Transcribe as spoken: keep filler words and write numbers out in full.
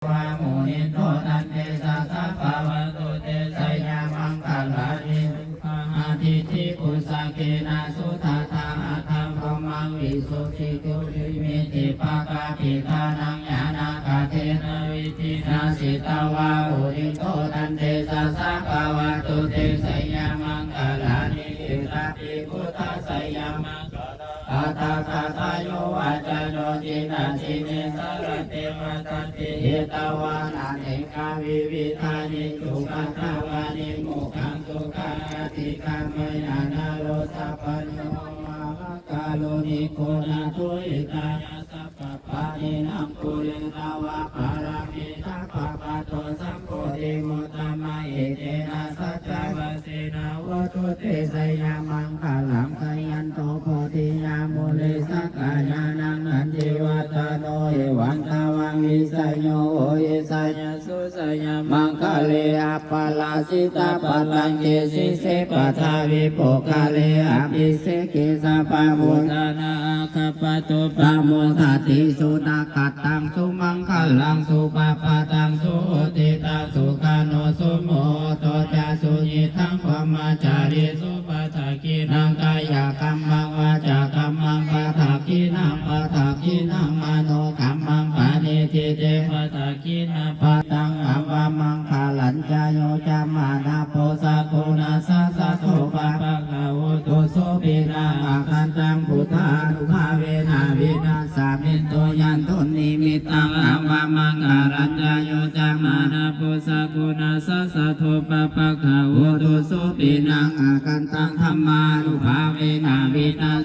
Munindo tantejasā bhavatu te jayamaṅgalāni. Duggāhadiṭṭhibhujagena sudaṭṭhahatthaṃ brahmaṃ visuddhijutimiddhibakābhidhānaṃ ñāṇāgadena vidhinā jitavā munindo tantejasā bhavatu te jayamaṅgalāni. Etāpi buddhajayamaṅgalaaṭṭhagāthā yo vācano dinadine sarate matandī hitvānanekavividhāni cupaddavāni mokkhaṃ sukhaṃ adhigameyya naro sapañño. Mahākāruṇiko nātho hitāya sabbapāṇinaṃ pūretvā pāramī sabbā patto sambodhimuttamaṃ etena saccavajjena hotu te jayamaṅgalaṃ. Jayanto bodhiyā mūle sakyānaṃ nandivaḍḍhano evaṃ tvaṃ vijayo hohi jayassu jayamaṅgale. Aparājitapallaṅke sīse paṭhavipokkhare abhiseke sabbabuddhānaṃ aggappatto pamodati. Sunakkhattaṃ sumaṅgalaṃ supabhātaṃ suhuṭṭhitaṃ sukhaṇo sumuhutto ca suyiṭṭhaṃ brahmacārisu. Padakkhiṇaṃ kāyakammaṃ vācākammaṃ padakkhiṇaṃ padakkhiṇaṃ manokammaṃ paṇidhī te padakkhiṇā. Padakkhiṇaṃ avamaṅgalañca yo cāmanāpo sakuṇassa saddo pāpaggaho dussupinaṃ akantaṃ buddhānubhāvena vināsamentu. Yandunnimittaṃ avamaṅgalañca yo cāmanāpo sakuṇassa saddo pāpaggaho dussupinaṃ akantaṃ dhammānubhāvena vināsamentu.